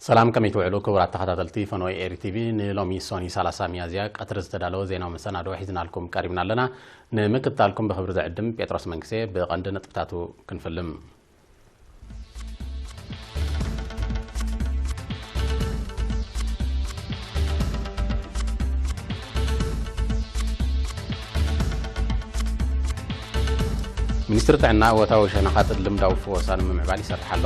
ሰላም፣ ከመይ ትውዕሉ ክቡራት ተኸታተልቲ ፈነወ ኤሪ ቲቪ? ንሎሚ ሶኒ ሰላሳ ሚያዝያ ቀትሪ ዝተዳለወ ዜናዊ መሰናድኦ ሒዝናልኩም ቀሪብና ኣለና። ንምክትታልኩም ብኽብሪ ዝዕድም ጴጥሮስ መንግስቴ። ብቐንዲ ነጥብታቱ ክንፍልም። ሚኒስትሪ ጥዕና እወታዊ ሸነኻት ልምዳዊ ፈወሳ ንምምዕባል ይሰርሕ ኣሎ።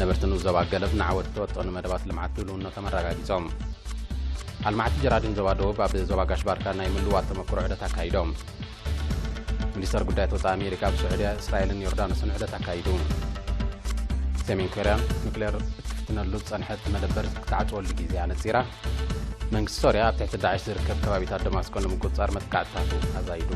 ነበርቲ ንኡስ ዞባ ገለብ ንዓወት እተወጠኑ መደባት ልምዓት ድልውነቶም ኣረጋጊጾም። ኣልማዕቲ ጀራዲን ዞባ ደቡብ ኣብ ዞባ ጋሽ ባርካ ናይ ምልዋጥ ተመክሮ ዑደት ኣካይዶም። ሚኒስተር ጉዳያት ወጻኢ ኣሜሪካ ኣብ ስዑድያ፣ እስራኤልን ዮርዳኖስን ዑደት ኣካይዱ። ሰሜን ኮርያ ኑክሌር እትፍትነሉ ዝጸንሐት መደበር ክትዓጽወሉ ግዜ ኣነጺራ። መንግስቲ ሶርያ ኣብ ትሕቲ ዳዕሽ ዝርከብ ከባቢታት ደማስቆ ንምቁጽጻር መጥቃዕትታቱ ኣዛይዱ።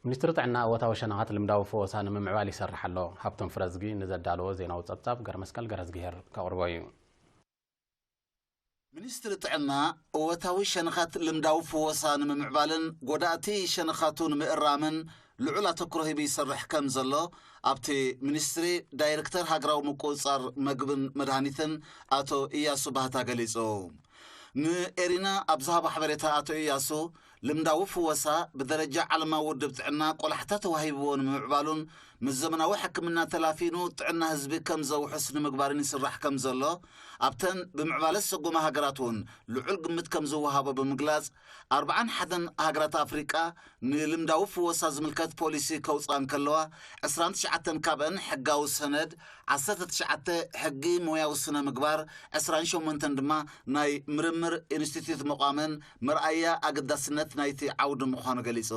ሚኒስትሪ ጥዕና እወታዊ ሸነኻት ልምዳዊ ፈወሳ ንምምዕባል ይሰርሕ ኣሎ። ሃብቶም ፍረዝጊ ንዘዳለዎ ዜናዊ ጸብጻብ ገረመስቀል ገረዝግሄር ከቕርቦ እዩ። ሚኒስትሪ ጥዕና እወታዊ ሸነኻት ልምዳዊ ፈወሳ ንምምዕባልን ጎዳእቲ ሸነኻቱ ንምእራምን ልዑል ኣተኩሮ ሂቡ ይሰርሕ ከም ዘሎ ኣብቲ ሚኒስትሪ ዳይሬክተር ሃገራዊ ምቁጽጻር መግብን መድሃኒትን ኣቶ ኢያሱ ባህታ ገሊጹ። ንኤሪና ኣብ ዝሃቦ ሓበሬታ ኣቶ ኢያሱ፣ ልምዳዊ ፍወሳ ብደረጃ ዓለማዊ ውድብ ጥዕና ቆላሕታ ተዋሂብዎ ንምምዕባሉን ምስ ዘመናዊ ሕክምና ተላፊኑ ጥዕና ህዝቢ ከም ዘውሕስ ንምግባርን ይስራሕ ከም ዘሎ፣ ኣብተን ብምዕባለ ዝሰጎማ ሃገራት እውን ልዑል ግምት ከም ዝወሃቦ ብምግላጽ፣ ኣርብዓን ሓደን ሃገራት ኣፍሪቃ ንልምዳዊ ፍወሳ ዝምልከት ፖሊሲ ከውጽኣ እንከለዋ፣ ዕስራን ትሽዓተን ካብአን ሕጋዊ ሰነድ፣ ዓሰርተ ትሽዓተ ሕጊ ሞያዊ ስነ ምግባር፣ ዕስራን ሸሞንተን ድማ ናይ ምርምር ኢንስቲትዩት መቋመን መርኣያ ኣገዳስነት ናይቲ ዓውዲ ምዃኑ ገሊጹ።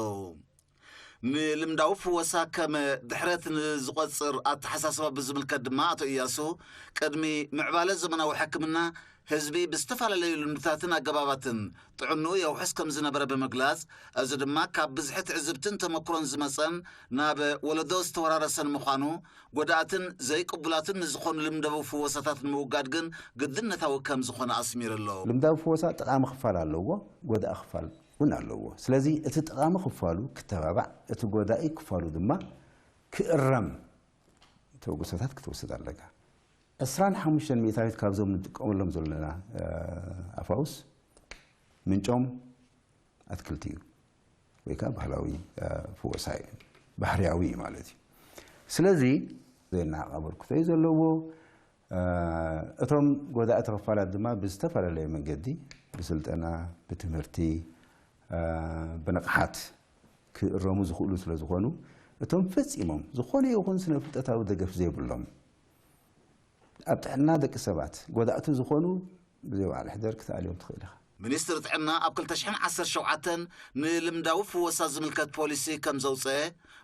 ንልምዳዊ ፍወሳ ከም ድሕረት ንዝቖጽር ኣተሓሳስባ ብዝምልከት ድማ ኣቶ ኢያሱ፣ ቅድሚ ምዕባለ ዘመናዊ ሕክምና ህዝቢ ብዝተፈላለዩ ልምድታትን ኣገባባትን ጥዕንኡ የውሕስ ከም ዝነበረ ብምግላጽ፣ እዚ ድማ ካብ ብዝሒ ትዕዝብትን ተመክሮን ዝመጸን ናብ ወለዶ ዝተወራረሰን ምዃኑ፣ ጎዳእትን ዘይቅቡላትን ንዝኾኑ ልምዳዊ ፍወሳታት ንምውጋድ ግን ግድነታዊ ከም ዝኾነ ኣስሚሩ ኣሎ። ልምዳዊ ፍወሳ ጠቓሚ ክፋል ኣለዎ፣ ጎዳኢ ክፋል እውን ኣለዎ። ስለዚ እቲ ጠቓሚ ክፋሉ ክተባባዕ፣ እቲ ጎዳኢ ክፋሉ ድማ ክእረም ተበግሶታት ክትወስድ ኣለካ። ዕስራን ሓሙሽተን ሚእታዊት ካብዞም ንጥቀመሎም ዘለና ኣፋውስ ምንጮም ኣትክልቲ እዩ፣ ወይ ከዓ ባህላዊ ፍወሳ እዩ፣ ባህርያዊ እዩ ማለት እዩ። ስለዚ ዜና ኣበርክቶ እዩ ዘለዎ። እቶም ጎዳእቲ ክፋላት ድማ ብዝተፈላለየ መንገዲ ብስልጠና፣ ብትምህርቲ፣ ብንቕሓት ክእረሙ ዝኽእሉ ስለ ዝኾኑ፣ እቶም ፈጺሞም ዝኾነ ይኹን ስነ ፍልጠታዊ ደገፍ ዘይብሎም ኣብ ጥዕና ደቂ ሰባት ጎዳእቲ ዝኾኑ ብዘይ በዓል ሕደር ክትኣልዮም ትኽእል ኢኻ። ሚኒስትሪ ጥዕና ኣብ ክልተ ሽሕን ዓሰርተ ሸውዓተን ንልምዳዊ ፍወሳ ዝምልከት ፖሊሲ ከም ዘውፀአ፣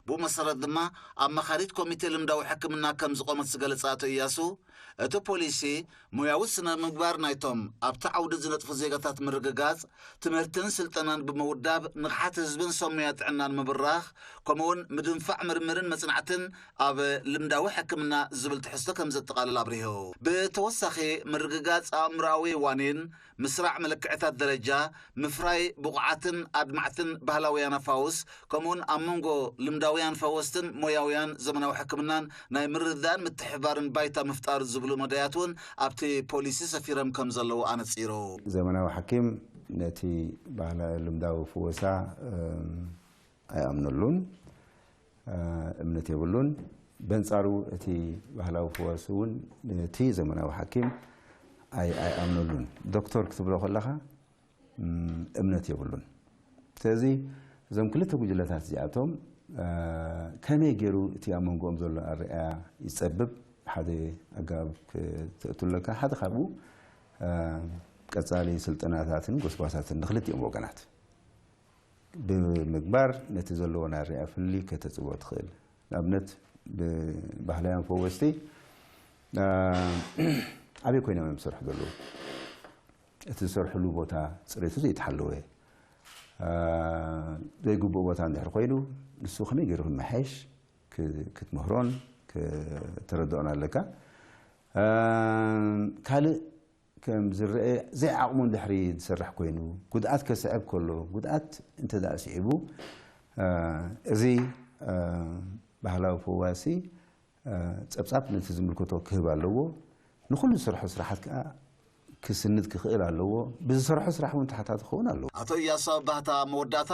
ብኡ መሰረት ድማ ኣማኻሪት ኮሚቴ ልምዳዊ ሕክምና ከም ዝቖመት ዝገለጸ ኣቶ እያሱ፣ እቲ ፖሊሲ ሞያዊ ስነ ምግባር ናይቶም ኣብቲ ዓውዲ ዝነጥፉ ዜጋታት ምርግጋጽ፣ ትምህርትን ስልጠናን ብምውዳብ ንቕሓት ህዝብን ሰብ ሞያ ጥዕናን ምብራኽ፣ ከምኡውን ምድንፋዕ ምርምርን መጽናዕትን ኣብ ልምዳዊ ሕክምና ዝብል ትሕዝቶ ከም ዘጠቓልል ኣብሪሁ። ብተወሳኺ ምርግጋጽ ኣእምሮኣዊ ዋኒን፣ ምስራዕ መለክዕታት ደረጃ፣ ምፍራይ ብቑዓትን ኣድማዕትን ባህላውያን ኣፋውስ፣ ከምኡውን ኣብ መንጎ ልምዳውያን ፈወስትን ሞያውያን ዘመናዊ ሕክምናን ናይ ምርድዳእን ምትሕብባርን ባይታ ምፍጣር ዝብሉ መዳያት እውን ኣብቲ ፖሊሲ ሰፊሮም ከም ዘለዉ ኣነጺሩ። ዘመናዊ ሓኪም ነቲ ባህላዊ ልምዳዊ ፍወሳ ኣይኣምነሉን፣ እምነት የብሉን። በንጻሩ እቲ ባህላዊ ፈወሲ እውን ነቲ ዘመናዊ ሓኪም ኣይኣምነሉን። ዶክተር ክትብሎ ከለኻ እምነት የብሉን። ስለዚ እዞም ክልተ ጉጅለታት እዚኣቶም ከመይ ገይሩ እቲ ኣብ መንጎኦም ዘሎ ኣረኣእያ ይጸብብ፣ ሓደ ኣገባብ ክትእቱ ኣለካ፣ ሓደ ካብኡ ቀጻሊ ስልጠናታትን ጎስጓሳትን ንክልቲኦም ወገናት ብምግባር ነቲ ዘለዎን ኣረኣእያ ፍልልይ ከተጽብቦ ትኽእል። ንኣብነት ብባህላውያን ፈወስቲ ኣበይ ኮይኖም እዮም ዝሰርሑ ዘለዉ? እቲ ዝሰርሕሉ ቦታ ጽሬቱ ዘይተሓለወ፣ ዘይግቡእ ቦታ እንድሕር ኮይኑ ንሱ ከመይ ገይሩ ክመሓየሽ ክትምህሮን ከተረድኦን ኣለካ። ካልእ ከም ዝረአ ዘይዓቕሙ እንድሕሪ ዝሰርሕ ኮይኑ ጉድኣት ከስዕብ ከሎ፣ ጉድኣት እንተ ደኣ ስዒቡ፣ እዚ ባህላዊ ፈዋሲ ጸብጻብ ነቲ ዝምልከቶ ክህብ ኣለዎ። ንኹሉ ዝሰርሖ ስራሓት ከዓ ክስንድ ክኽእል ኣለዎ። ብዝሰርሖ ስራሕ እውን ተሓታቲ ክኸውን ኣለዎ። ኣቶ እያሱ ኣባህታ መወዳእታ፣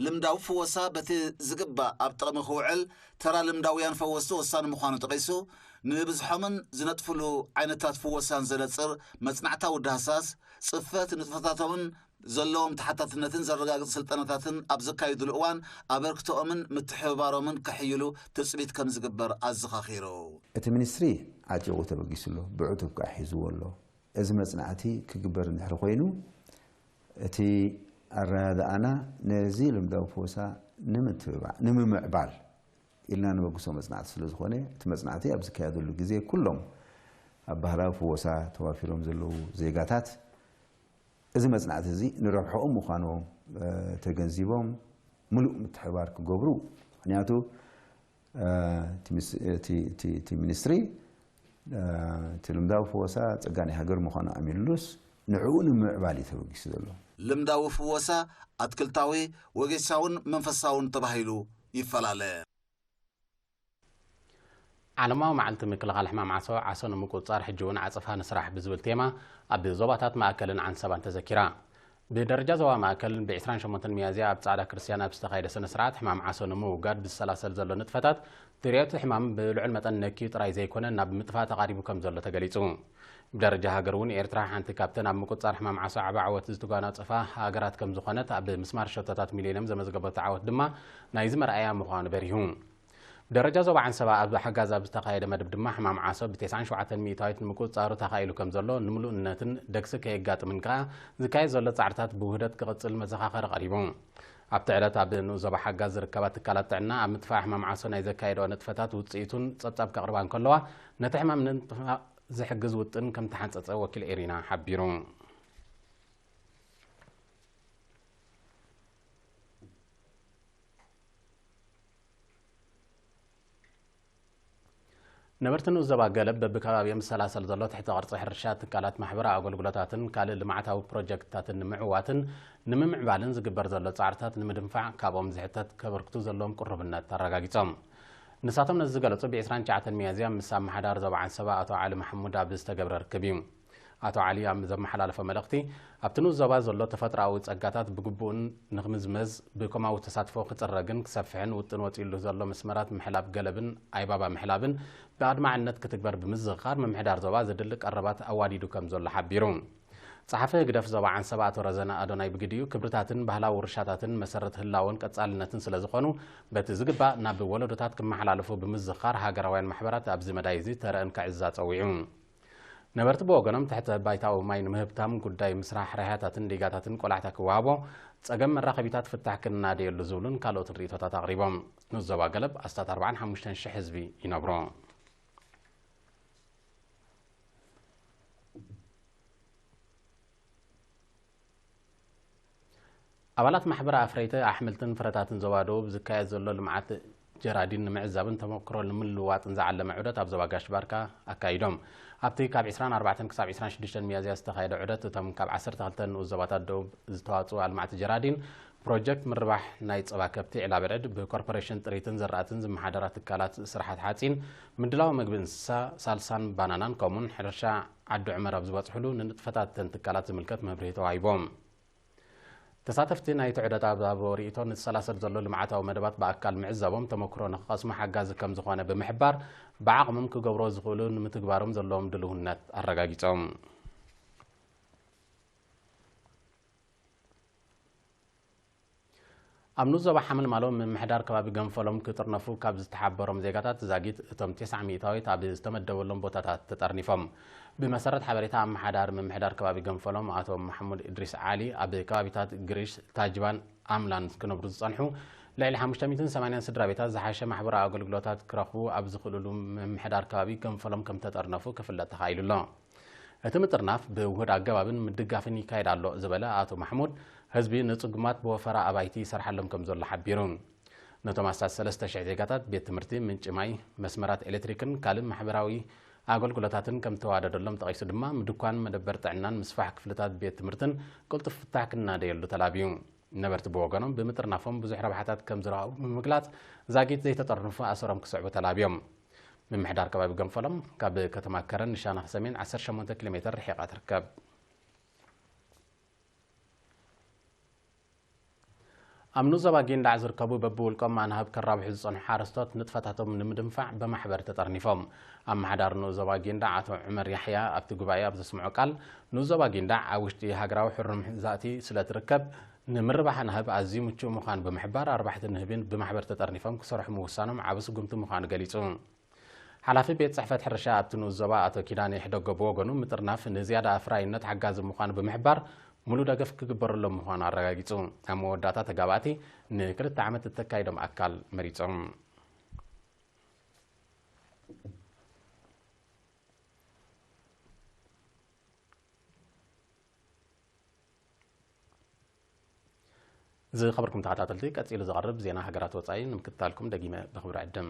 ልምዳዊ ፍወሳ በቲ ዝግባእ ኣብ ጥቕሚ ክውዕል ተራ ልምዳውያን ፈወስቲ ወሳኒ ምዃኑ ጠቒሱ፣ ንብዝሖምን ዝነጥፍሉ ዓይነታት ፍወሳን ዘነጽር መጽናዕታዊ ዳህሳስ፣ ጽፈት ንጥፈታቶምን ዘለዎም ተሓታትነትን ዘረጋግጽ ስልጠናታትን ኣብ ዘካይዱሉ እዋን ኣበርክቶኦምን ምትሕብባሮምን ከሕይሉ ትጽቢት ከም ዝግበር ኣዘኻኺሩ። እቲ ሚኒስትሪ ዓጢቑ ተበጊሱ ኣሎ፣ ብዕቱብ ከዓ ሒዝዎ ኣሎ። እዚ መጽናዕቲ ክግበር እንድሕር ኮይኑ፣ እቲ ኣረዳድኣና ነዚ ልምዳዊ ፈወሳ ንምትብባዕ፣ ንምምዕባል ኢልና ንበግሶ መጽናዕቲ ስለ ዝኾነ፣ እቲ መጽናዕቲ ኣብ ዝካየደሉ ግዜ ኩሎም ኣብ ባህላዊ ፈወሳ ተዋፊሮም ዘለዉ ዜጋታት እዚ መጽናዕቲ እዚ ንረብሕኦም ምዃኑ ተገንዚቦም ምሉእ ምትሕባር ክገብሩ። ምኽንያቱ እቲ ሚኒስትሪ እቲ ልምዳዊ ፈወሳ ጸጋ ናይ ሃገር ምዃኑ ኣሚሉስ ንዕኡ ንምዕባል እዩ ተበጊሱ ዘሎ። ልምዳዊ ፍወሳ ኣትክልታዊ፣ ወጌሻውን መንፈሳውን ተባሂሉ ይፈላለ። ዓለማዊ መዓልቲ ምክልኻል ሕማም ዓሶ፣ ዓሶ ንምቁጽጻር ሕጂ እውን ዓጸፋ ንስራሕ ብዝብል ቴማ ኣብ ዞባታት ማእከልን ዓንሰባን ተዘኪራ። ብደረጃ ዞባ ማእከል ብ ዕስራን ሸሞንተን ሚያዝያ ኣብ ጻዕዳ ክርስትያን ኣብ ዝተኻየደ ስነ ስርዓት ሕማም ዓሶ ንምውጋድ ብዝሰላሰል ዘሎ ንጥፈታት ድርየቱ ሕማም ብልዑል መጠን ነክዩ ጥራይ ዘይኮነ ናብ ምጥፋእ ተቓሪቡ ከም ዘሎ ተገሊጹ። ብደረጃ ሃገር እውን ኤርትራ ሓንቲ ካብተን ኣብ ምቁጽጻር ሕማም ዓሶ ዓቢ ዓወት ዝተጓናጸፋ ሃገራት ከም ዝኾነት ኣብ ምስማር ሸቶታት ሚሌንየም ዘመዝገበቶ ዓወት ድማ ናይዚ መርኣያ ምዃኑ በሪሁ። ብደረጃ ዞባ ዓንሰባ ኣብ ሓጋዝ ኣብ ዝተኻየደ መደብ ድማ ሕማም ዓሶ ብ ተስዓን ሸውዓተን ሚእታዊት ንምቁጽጻሩ ተኻኢሉ ከም ዘሎ ንምሉእነትን ደግሲ ከየጋጥምን ከኣ ዝካየድ ዘሎ ጻዕርታት ብውህደት ክቕጽል መዘኻኸሪ ቀሪቡ። ኣብቲ ዕለት ኣብ ንኡስ ዞባ ሓጋዝ ዝርከባ ትካላት ጥዕና ኣብ ምጥፋእ ሕማም ዓሶ ናይ ዘካየደኦ ንጥፈታት ውጽኢቱን ጸብጻብ ከቕርባ እንከለዋ ነቲ ሕማም ንምጥፋእ ዝሕግዝ ውጥን ከም ተሓንጸጸ ወኪል ኤሪና ሓቢሩ። ነበርቲ ንኡስ ዞባ ገለብ በብከባቢኦም ዝሰላሰል ዘሎ ትሕተ ቅርጺ ሕርሻ፣ ትካላት ማሕበራዊ ኣገልግሎታትን ካልእ ልምዓታዊ ፕሮጀክትታትን ንምዕዋትን ንምምዕባልን ዝግበር ዘሎ ጻዕርታት ንምድንፋዕ ካብኦም ዝሕተት ከበርክቱ ዘለዎም ቅሩብነት ኣረጋጊጾም። ንሳቶም ነዚ ዝገለጹ ብ ዕስራን ትሽዓተን ሚያዝያ ምስ ኣመሓዳሪ ዞባ ዓንሰባ ኣቶ ዓሊ ማሕሙድ ኣብ ዝተገብረ ርክብ እዩ። ኣቶ ዓሊ ኣብ ዘመሓላለፎ መልእኽቲ፣ ኣብቲ ንኡስ ዞባ ዘሎ ተፈጥሮኣዊ ጸጋታት ብግቡእን ንኽምዝመዝ ብኮማዊ ተሳትፎ ክጽረግን ክሰፍሕን ውጥን ወጺኡሉ ዘሎ መስመራት ምሕላብ ገለብን ኣይባባ ምሕላብን ብኣድማዕነት ክትግበር ብምዝኽኻር፣ ምምሕዳር ዞባ ዘድሊ ቀረባት ኣዋዲዱ ከም ዘሎ ሓቢሩ። ጸሓፊ ህግደፍ ዞባ ዓንሰባ ኣቶ ረዘነ ኣዶናይ ብግዲኡ፣ ክብርታትን ባህላዊ ውርሻታትን መሰረት ህላወን ቀጻልነትን ስለ ዝኾኑ፣ በቲ ዝግባእ ናብ ወለዶታት ክመሓላለፉ ብምዝኽኻር፣ ሃገራውያን ማሕበራት ኣብዚ መዳይ እዚ ተረአን ከዕዝዛ ጸዊዑ። ነበርቲ ብወገኖም ትሕተ ባይታዊ ማይ ንምህብታም ጉዳይ ምስራሕ ራህያታትን ዲጋታትን ቆላሕታ ክወሃቦ፣ ጸገም መራኸቢታት ፍታሕ ክንናደየሉ ዝብሉን ካልኦትን ርእይቶታት ኣቕሪቦም። ንዞባ ገለብ ኣስታት ኣርባዓን ሓሙሽተን ሽሕ ህዝቢ ይነብሮ። ኣባላት ማሕበር ኣፍረይቲ ኣሕምልትን ፍረታትን ዞባ ደቡብ ዝካየድ ዘሎ ልምዓት ጀራዲን ንምዕዛብን ተመክሮ ንምልውዋጥን ዝዓለመ ዑደት ኣብ ዞባ ጋሽ ባርካ ኣካይዶም። ኣብቲ ካብ ዕስራን ኣርባዕተን ክሳብ ዕስራን ሽዱሽተን ሚያዝያ ዝተኻየደ ዑደት፣ እቶም ካብ ዓሰርተ ክልተ ንኡስ ዞባታት ደቡብ ዝተዋጽኡ ኣልማዕቲ ጀራዲን፣ ፕሮጀክት ምርባሕ ናይ ጸባ ከብቲ፣ ዕላብዕድ፣ ብኮርፖሬሽን ጥሪትን ዘራእትን ዝመሓደራ ትካላት ስራሓት ሓጺን፣ ምድላው መግቢ እንስሳ፣ ሳልሳን ባናናን፣ ከምኡውን ሕርሻ ዓዲ ዑመር ኣብ ዝበጽሕሉ፣ ንንጥፈታት እተን ትካላት ዝምልከት መብርሂ ተዋሂቦም። ተሳተፍቲ ናይቲ ዑደት ኣብ ዝሃብዎ ርእይቶ፣ ንዝሰላሰል ዘሎ ልምዓታዊ መደባት ብኣካል ምዕዛቦም ተመክሮ ንኽቐስሙ ሓጋዚ ከም ዝኾነ ብምሕባር፣ ብዓቕሞም ክገብርዎ ዝኽእሉ ንምትግባሮም ዘለዎም ድልውነት ኣረጋጊጾም። ኣብ ንኡስ ዞባ ሓመልማሎ ምምሕዳር ከባቢ ገንፈሎም ክጥርነፉ ካብ ዝተሓበሮም ዜጋታት ዛጊት እቶም ተስዓ ሚእታዊት ኣብ ዝተመደበሎም ቦታታት ተጠርኒፎም። ብመሰረት ሓበሬታ ኣመሓዳሪ ምምሕዳር ከባቢ ገንፈሎም ኣቶ ማሕሙድ እድሪስ ዓሊ፣ ኣብ ከባቢታት ግሪሽ፣ ታጅባን ኣምላን ክነብሩ ዝጸንሑ ልዕሊ ሓሙሽተ ሚእትን ሰማንያን ስድራ ቤታት ዝሓሸ ማሕበራዊ ኣገልግሎታት ክረኽቡ ኣብ ዝኽእልሉ ምምሕዳር ከባቢ ገንፈሎም ከም ተጠርነፉ ክፍለጥ ተኻኢሉ ኣሎ። እቲ ምጥርናፍ ብውሁድ ኣገባብን ምድጋፍን ይካየድ ኣሎ ዝበለ ኣቶ ማሕሙድ፣ ህዝቢ ንጽጉማት ብወፈራ ኣባይቲ ይሰርሓሎም ከም ዘሎ ሓቢሩ። ነቶም ኣስታት ሰለስተ ሽሕ ዜጋታት ቤት ትምህርቲ፣ ምንጪ ማይ፣ መስመራት ኤሌክትሪክን ካልእ ማሕበራዊ ኣገልግሎታትን ከም ዝተዋደደሎም ጠቒሱ ድማ፣ ምድኳን መደበር ጥዕናን ምስፋሕ ክፍልታት ቤት ትምህርትን ቅልጡፍ ፍታሕ ክናደየሉ ተላብዩ። ነበርቲ ብወገኖም ብምጥርናፎም ብዙሕ ረብሓታት ከም ዝረኸቡ ብምግላጽ፣ ዛጊት ዘይተጠርንፉ ኣሰሮም ክስዕቡ ተላብዮም። ምምሕዳር ከባቢ ገንፈሎም ካብ ከተማ ከረን ንሻነኽ ሰሜን ዓሰርተ ሸሞንተ ኪሎ ሜትር ርሒቓ ትርከብ። ኣብ ንኡስ ዞባ ጊንዳዕ ዝርከቡ በብውልቆም ኣናህብ ከራብሑ ዝጸንሑ ሓረስቶት ንጥፈታቶም ንምድንፋዕ ብማሕበር ተጠርኒፎም። ኣመሓዳሪ ንኡስ ዞባ ጊንዳዕ ኣቶ ዑመር ያሕያ ኣብቲ ጉባኤ ኣብ ዘስምዖ ቃል፣ ንኡስ ዞባ ጊንዳዕ ኣብ ውሽጢ ሃገራዊ ሕሩም ዛእቲ ስለ ትርከብ፣ ንምርባሕ ኣናህብ ኣዝዩ ምቹእ ምዃኑ ብምሕባር፣ ኣርባሕቲ ንህቢን ብማሕበር ተጠርኒፎም ክሰርሑ ምውሳኖም ዓቢ ስጉምቲ ምዃኑ ገሊጹ። ሓላፊ ቤት ጽሕፈት ሕርሻ ኣብቲ ንኡስ ዞባ ኣቶ ኪዳነ ይሕደጎ ብወገኑ፣ ምጥርናፍ ንዝያዳ ኣፍራይነት ሓጋዚ ምዃኑ ብምሕባር፣ ሙሉእ ደገፍ ክግበረሎም ምዃኑ ኣረጋጊጹ። ኣብ መወዳእታ ተጋባእቲ ንክልተ ዓመት እተካይዶም ኣካል መሪጾም። ዝኸበርኩም ተኸታተልቲ፣ ቀጺሉ ዝቐርብ ዜና ሃገራት ወጻኢ ንምክትታልኩም ደጊመ ብኽብሪ ዕድም።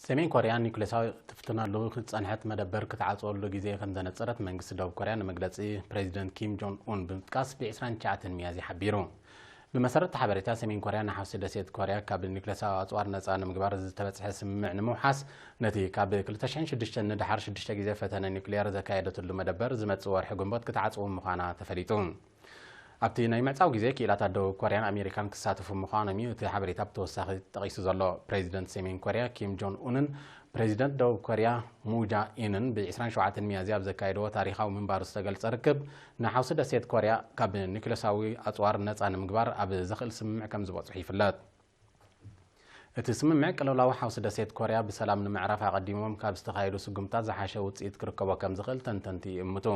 ሰሜን ኮርያ ኒኩሌሳዊ ትፍትነሉ ዝጸንሐት መደበር ክትዓጽወሉ ግዜ ከም ዘነጸረት መንግስቲ ደቡብ ኮርያ ንመግለጺ ፕሬዚደንት ኪም ጆን ኡን ብምጥቃስ ብ ዕስራን ትሽዓተን ሚያዝያ ሓቢሩ። ብመሰረት እቲ ሓበሬታ፣ ሰሜን ኮርያ ንሓውሲ ደሴት ኮርያ ካብ ኒኩሌሳዊ ኣጽዋር ነጻ ንምግባር ዝተበጽሐ ስምምዕ ንምውሓስ፣ ነቲ ካብ ክልተ ሽሕን ሽዱሽተን ንደሓር ሽዱሽተ ግዜ ፈተነ ኒኩሌር ዘካየደትሉ መደበር ዝመጽእ ወርሒ ግንቦት ክትዓጽዎ ምዃና ተፈሊጡ። ኣብቲ ናይ ምዕጻው ግዜ፣ ክኢላታት ደቡብ ኮርያን ኣሜሪካን ክሳተፉ ምዃኖም እዩ እቲ ሓበሬታ ብተወሳኺ ጠቒሱ ዘሎ። ፕሬዚደንት ሰሜን ኮርያ ኪም ጆን ኡንን ፕሬዚደንት ደቡብ ኮርያ ሙን ጃ ኢንን ብ ዕስራን ሸውዓተን ሚያዝያ ኣብ ዘካየድዎ ታሪኻዊ ምንባሩ ዝተገልጸ ርክብ፣ ንሓውሲ ደሴት ኮርያ ካብ ኒኩሌሳዊ ኣጽዋር ነጻ ንምግባር ኣብ ዘኽእል ስምምዕ ከም ዝበጽሑ ይፍለጥ። እቲ ስምምዕ፣ ቅልውላው ሓውሲ ደሴት ኮርያ ብሰላም ንምዕራፍ ኣቐዲሞም ካብ ዝተኻየዱ ስጉምታት ዝሓሸ ውጽኢት ክርከቦ ከም ዝኽእል ተንተንቲ ይእምቱ።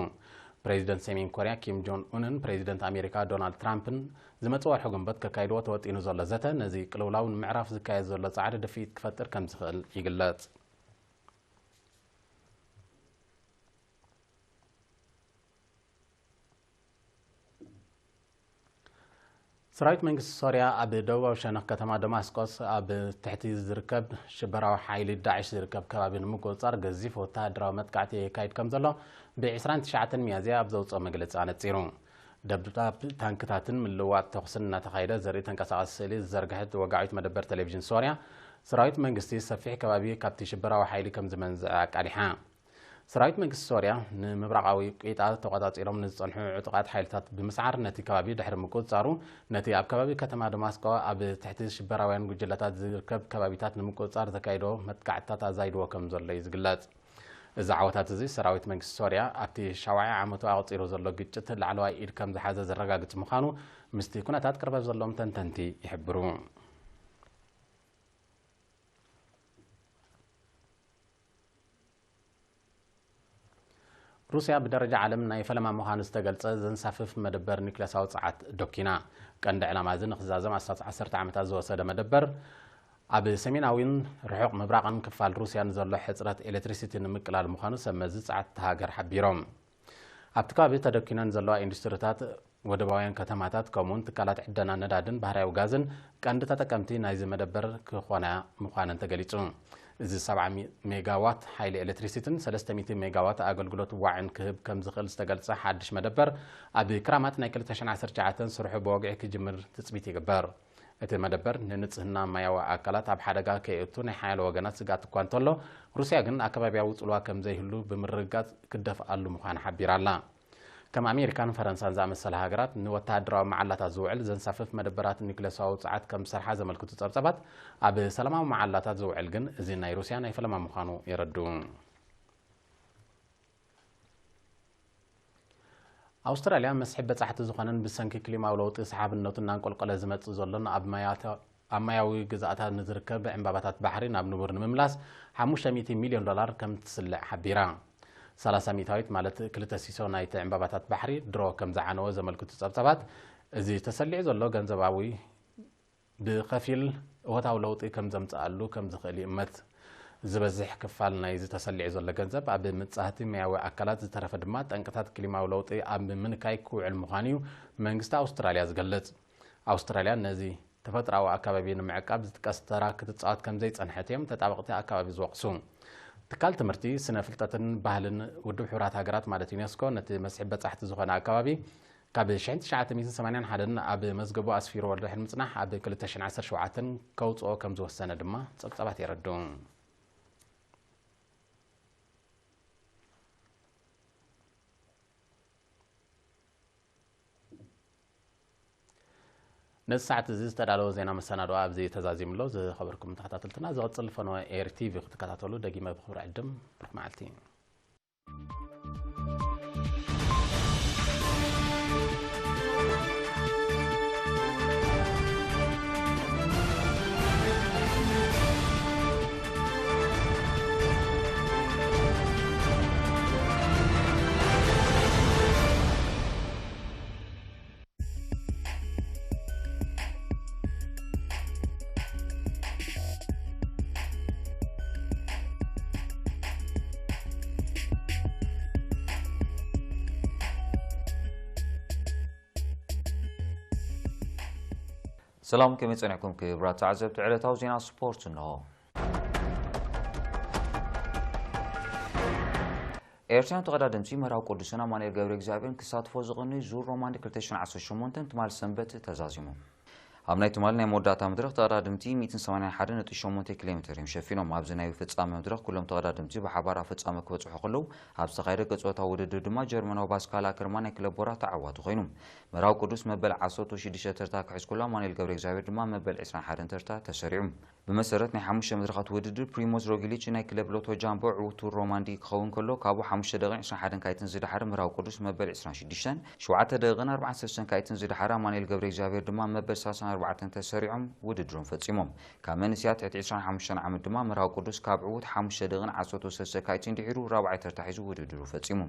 ፕሬዚደንት ሰሜን ኮርያ ኪም ጆን ኡንን ፕሬዚደንት ኣሜሪካ ዶናልድ ትራምፕን ዝመጽእ ወርሒ ግንቦት ከካይድዎ ተወጢኑ ዘሎ ዘተ፣ ነዚ ቅልውላው ንምዕራፍ ዝካየድ ዘሎ ጻዕሪ ድፍኢት ክፈጥር ከም ዝኽእል ይግለጽ። ሰራዊት መንግስቲ ሶርያ ኣብ ደቡባዊ ሸነኽ ከተማ ደማስቆስ ኣብ ትሕቲ ዝርከብ ሽበራዊ ሓይሊ ዳዕሽ ዝርከብ ከባቢ ንምቁጽጻር ገዚፍ ወተሃደራዊ መጥቃዕቲ የካይድ ከም ዘሎ ብ ዕስራን ትሽዓተን ሚያዝያ ኣብ ዘውጽኦ መግለጺ ኣነጺሩ። ደብዳብ ታንክታትን ምልውዋጥ ተኹስን እናተኻየደ ዘርኢ ተንቀሳቓሲ ስእሊ ዝዘርግሐት ወግዓዊት መደበር ቴሌቪዥን ሶርያ፣ ሰራዊት መንግስቲ ሰፊሕ ከባቢ ካብቲ ሽበራዊ ሓይሊ ከም ዝመንዝዐ ኣቃሊሓ። ሰራዊት መንግስቲ ሶርያ ንምብራቓዊ ቂጣ ተቖጻጺሮም ንዝጸንሑ ዕጡቓት ሓይልታት ብምስዓር ነቲ ከባቢ ድሕሪ ምቁጽጻሩ፣ ነቲ ኣብ ከባቢ ከተማ ደማስቆ ኣብ ትሕቲ ሽበራውያን ጉጅለታት ዝርከብ ከባቢታት ንምቁጽጻር ዘካይዶ መጥቃዕትታት ኣዛይድዎ ከም ዘሎ እዩ ዝግለጽ። እዚ ዓወታት እዚ ሰራዊት መንግስቲ ሶርያ ኣብቲ ሻውዓይ ዓመቱ ኣቑጺሩ ዘሎ ግጭት ላዕለዋይ ኢድ ከም ዝሓዘ ዘረጋግጽ ምዃኑ ምስቲ ኩነታት ቅርበት ዘለዎም ተንተንቲ ይሕብሩ። ሩስያ ብደረጃ ዓለም ናይ ፈለማ ምዃኑ ዝተገልጸ ዘንሳፍፍ መደበር ኒክለሳዊ ጸዓት ዶኪና። ቀንዲ ዕላማ እዚ ንኽዛዘም ኣስታት ዓሰርተ ዓመታት ዝወሰደ መደበር፣ ኣብ ሰሜናዊን ርሑቕ ምብራቕን ክፋል ሩስያ ንዘሎ ሕጽረት ኤሌክትሪሲቲ ንምቅላል ምዃኑ ሰብ መዚ ጸዓት እታ ሃገር ሓቢሮም። ኣብቲ ከባቢ ተደኪነን ዘለዋ ኢንዱስትሪታት፣ ወደባውያን ከተማታት፣ ከምኡውን ትካላት ዕደና ነዳድን ባህርያዊ ጋዝን ቀንዲ ተጠቀምቲ ናይዚ መደበር ክኾና ምዃነን ተገሊጹ። እዚ ሰብዓ ሚ-፣ ሜጋዋት ሓይሊ ኤሌክትሪሲቲን ሰለስተ ሚእቲ ሜጋዋት ኣገልግሎት ዋዕን ክህብ ከም ዝኽእል ዝተገልጸ ሓድሽ መደበር፣ ኣብ ክራማት ናይ ክልተ ሽሕን ዓሰርተ ትሽዓተን ስርሑ ብወግዒ ክጅምር ትጽቢት ይግበር። እቲ መደበር ንንጽህና ማያዊ ኣካላት ኣብ ሓደጋ ከየእቱ ናይ ሓያሎ ወገናት ስግኣት እኳ እንተሎ፣ ሩስያ ግን ኣከባብያዊ ጽልዋ ከም ዘይህሉ ብምርግጋጽ ክደፍኣሉ ምዃና ሓቢራ ኣላ። ከም ኣሜሪካን ፈረንሳን ዝኣመሰላ ሃገራት ንወተሃደራዊ መዓላታት ዝውዕል ዘንሳፍፍ መደበራት ኒክለሳዊ ጸዓት ከም ዝሰርሓ ዘመልክቱ ጸብጻባት፣ ኣብ ሰላማዊ መዓላታት ዝውዕል ግን እዚ ናይ ሩስያ ናይ ፈለማ ምዃኑ የረድኡ። ኣውስትራልያ መስሕብ በጻሕቲ ዝኾነን ብሰንኪ ክሊማዊ ለውጢ ሰሓብነቱ እናንቆልቆለ ዝመጽእ ዘሎን ኣብ ማያተ-፣ ኣብ ማያዊ ግዝኣታ ንዝርከብ ዕምባባታት ባሕሪ ናብ ንቡር ንምምላስ ሓሙሽተ ሚእቲ ሚልዮን ዶላር ከም ትስልዕ ሓቢራ። ሰላሳ ሚእታዊት ማለት ክልተ ሲሶ ናይቲ ዕምባባታት ባሕሪ ድሮ ከም ዝዓነወ ዘመልክቱ ጸብጻባት፣ እዚ ተሰሊዑ ዘሎ ገንዘባዊ ብኸፊል እወታዊ ለውጢ ከም ዘምጽኣሉ ከም ዝኽእል ይእመት። ዝበዝሕ ክፋል ናይዚ ተሰሊዑ ዘሎ ገንዘብ ኣብ ምጻህቲ ማያዊ ኣካላት፣ ዝተረፈ ድማ ጠንቅታት ክሊማዊ ለውጢ ኣብ ምንካይ ክውዕል ምዃኑ እዩ መንግስቲ ኣውስትራልያ ዝገልጽ። ኣውስትራልያ ነዚ ተፈጥሮኣዊ ኣከባቢ ንምዕቃብ ዝጥቀስ ተራ ክትጻወት ከም ዘይጸንሐት እዮም ተጣበቕቲ ኣከባቢ ዝወቕሱ። ትካል ትምህርቲ፣ ስነ ፍልጠትን ባህልን ውድብ ሕቡራት ሃገራት ማለት ዩኔስኮ ነቲ መስሕብ በጻሕቲ ዝኾነ ኣከባቢ ካብ ሽሕን ትሽዓተ ሚእትን ሰማንያን ሓደን ኣብ መዝገቡ ኣስፊርዎ ድሕሪ ምጽናሕ ኣብ ክልተ ሽሕን ዓሰርተ ሸውዓተን ከውጽኦ ከም ዝወሰነ ድማ ጸብጻባት የረድኡ። ነዚ ሰዓት እዚ ዝተዳለወ ዜና መሰናዶ ኣብዚ ተዛዚሙ ኣሎ። ዝኸበርኩም ተኸታተልትና፣ ዝቕጽል ፈነወ ኤር ቲቪ ክትከታተሉ ደጊመ ብኽብሪ ዕድም። ብሩኽ መዓልቲ። ሰላም፣ ከመይ ጸኒሕኩም ክቡራት ተዓዘብቲ? ዕለታዊ ዜና ስፖርት እንሆ። ኤርትራውያን ተቐዳደምቲ መርሃዊ ቅዱስን ኣማኑኤል ገብረ እግዚኣብሔርን ክሳትፎ ዝቕንዩ ዙር ሮማንዲ ክልተ ሽሕን ዓሰርተ ሸሞንተን ትማል ሰንበት ተዛዚሙ። ኣብ ናይ ትማል ናይ መወዳእታ መድረኽ ተቐዳደምቲ ሚእትን ሰማንያን ሓደን ነጥቢ ሸሞንተ ኪሎ ሜትር እዮም ሸፊኖም። ኣብዚ ናይ ፍጻመ መድረኽ ኩሎም ተቐዳደምቲ ብሓባር ኣብ ፍጻመ ክበጽሑ ከለዉ፣ ኣብ ዝተኻየደ ገጽ ጾታዊ ውድድር ድማ ጀርመናዊ ፓስካል ኣከርማን ናይ ክለብ ቦራ ተዓዋቲ ኮይኑ። መርሃዊ ቅዱስ መበል ዓሰርተ ሽዱሽተ ተርታ ክሕዝ ከሎ፣ ኣማኑኤል ገብረ እግዚኣብሔር ድማ መበል ዕስራን ሓደን ተርታ ተሰሪዑ። ብመሰረት ናይ ሓሙሽተ መድረኻት ውድድር፣ ፕሪሞዝ ሮጊሊች ናይ ክለብ ሎቶ ጃምቦ ዕውቱ ሮማንዲ ክኸውን ከሎ፣ ካብኡ ሓሙሽተ ደቂቕን ዕስራን ሓደን ካይትን ዝደሓረ መርሃዊ ቅዱስ መበል ዕስራን ሽዱሽተን፣ ሸውዓተ ደቂቕን ኣርባዓን ሰለስተን ካይትን ዝደሓረ ኣማኑኤል ገብረ እግዚኣብሔር ድማ መበል ሰላሳን ኣርባዕተን ተሰሪዖም ውድድሮም ፈጺሞም። ካብ መንእሰያት ትሕቲ ዕስራን ሓሙሽተን ዓመት ድማ መርሃዊ ቅዱስ ካብ ዕዉት ሓሙሽተ ደቂቕን ዓሰርተ ሰለስተ ካይትን ድሒሩ ራብዓይ ተርታ ሒዙ ውድድሩ ፈጺሙ።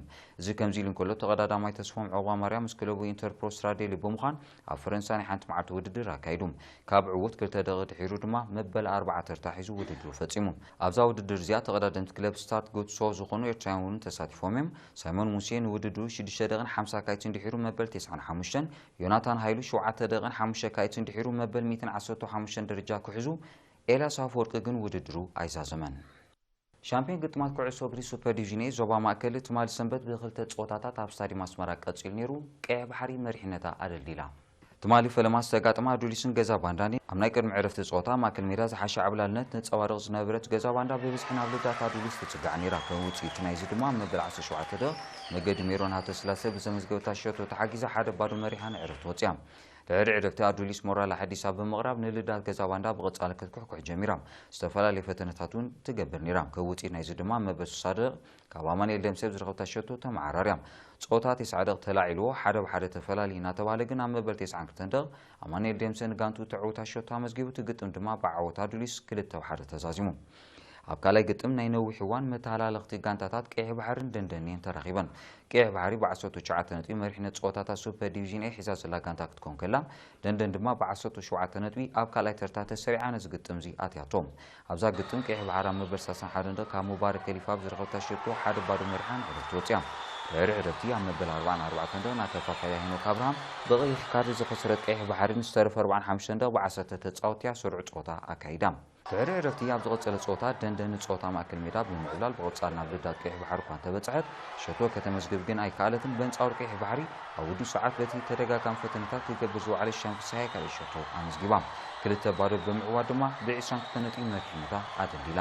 እዚ ከምዚ ኢሉ እንከሎ፣ ተቐዳዳማይ ተስፎም ዑቕባማርያም ምስ ክለቡ ኢንተር ፕሮ ስትራዴሊ ብምዃን ኣብ ፈረንሳ ናይ ሓንቲ መዓልቲ ውድድር ኣካይዱ። ካብ ዕዉት ክልተ ደቂቕ ድሒሩ ድማ መበል ኣርባዓ ተርታ ሒዙ ውድድሩ ፈጺሙ። ኣብዛ ውድድር እዚኣ ተቐዳደምቲ ክለብ ስታት ጉትሶ ዝኾኑ ኤርትራውያን እውን ተሳቲፎም እዮም። ሳይሞን ሙሴ ንውድድሩ ሽዱሽተ ደቂቕን ሓምሳ ካይትን ድሒሩ መበል ተስዓን ሓሙሽተን፣ ዮናታን ሃይሉ ሸውዓተ ደቂቕን ሓሙሽተ ካይትን ድሒሩ መበል ሚእትን ዓሰርተ ሓሙሽተን ደረጃ ክሕዙ፣ ኤልያስ ኣፈወርቂ ግን ውድድሩ ኣይዛዘመን። ሻምፒዮን ግጥማት ኩዕሶ እግሪ ሱፐር ዲቪዥን ኤ ዞባ ማእከል ትማሊ ሰንበት ብክልተ ጸወታታት ኣብ ስታዲየም ኣስመራ ቀጺሉ ነይሩ። ቀይሕ ባሕሪ መሪሕነታ ኣደልዲላ። ትማሊ ፈለማ ዝተጋጠማ ኣዱሊስን ገዛ ባንዳን ኣብ ናይ ቅድሚ ዕረፍቲ ጸወታ ማእከል ሜዳ ዝሓሸ ዓብላልነት ነጸባርቕ ዝነበረት ገዛ ባንዳ ብብዝሒ ናብ ልዳት ኣዱሊስ ትጽጋዕ ነይራ። ከም ውጽኢቱ ናይዚ ድማ ኣብ መበል ዓሰርተ ሸውዓተ ደቕ መገዲ ሜሮን ሃብተስላሰ ብዘመዝገበታ ሸቶ ተሓጊዛ ሓደ ባዶ መሪሓ ንዕረፍቲ ወጽያ። ድሕሪ ዕረፍቲ ኣዱሊስ ሞራል ኣሐዲሳ ብምቕራብ ንልዳት ገዛ ባንዳ ብቐጻሊ ክትኩሕኩሕ ጀሚራ። ዝተፈላለዩ ፈተነታት እውን ትገብር ነይራ። ከም ውጽኢት ናይዚ ድማ መበል ስሳ ደቕ ካብ ኣማኑኤል ደምሴ ብዝረኸብታ ሸቶ ተመዓራርያ። ጸወታ ተስዓ ደቕ ተላዒልዎ ሓደ ብሓደ ተፈላሊ እናተባህለ ግን ኣብ መበል ተስዓን ክልተን ደቕ ኣማኑኤል ደምሴ ንጋንቱ ተዕውታ ሸቶ ኣመዝጊቡ። እቲ ግጥም ድማ ብዓወት ኣዱሊስ ክልተ ብሓደ ተዛዚሙ። ኣብ ካልኣይ ግጥም ናይ ነዊሕ እዋን መተሃላለኽቲ ጋንታታት ቀይሕ ባሕርን ደንደን እየን ተራኺበን። ቀይሕ ባሕሪ ብዓሰርተ ትሽዓተ ነጥቢ መሪሕነት ጸወታታት ሱፐር ዲቪዥን ኤ ሒዛ ዘላ ጋንታ ክትኮን ከላ፣ ደንደን ድማ ብዓሰርተ ሸውዓተ ነጥቢ ኣብ ካልኣይ ተርታ ተሰሪዓ ነዚ ግጥም እዚ ኣትያቶ። ኣብዛ ግጥም ቀይሕ ባሕሪ ኣብ መበል ሰላሳን ሓደን ደቂቕ ካብ ሙባረክ ከሊፋ ብዝረኸብታ ሸቶ ሓደ ባዶ መሪሓ ንዕረፍቲ ወጽያ። ድሕሪ ዕረፍቲ ኣብ መበል ኣርባዓን ኣርባዕተን ደቂቕ ናተፋፋያ ሄኖክ ኣብርሃም ብቐይሕ ካርድ ዝኸሰረት ቀይሕ ባሕሪ ንዝተረፈ ኣርባዓን ሓሙሽተን ደቂቕ ብዓሰርተ ተጻወትያ ስሩዕ ጸወታ ኣካይዳ። ድሕሪ ዕረፍቲ ኣብ ዝቐጸለ ጸወታ ደንደን ንጸወታ ማእከል ሜዳ ብምዕብላል ብቐጻሊ ናብ ልዳት ቀይሕ ባሕሪ እኳ እንተበጽሐት፣ ሸቶ ከተመዝግብ ግን ኣይከኣለትን። በንጻሩ ቀይሕ ባሕሪ ኣብ ውዱእ ሰዓት በቲ ተደጋጋሚ ፈተነታት ክገብር ዝወዓለ ሻም ፍስሃየ ካልኣይ ሸቶ ኣመዝጊባ። ክልተ ባዶ ብምዕዋት ድማ ብዕስራን ክልተን ነጥቢ መሪሕነታ ኣደልዲላ።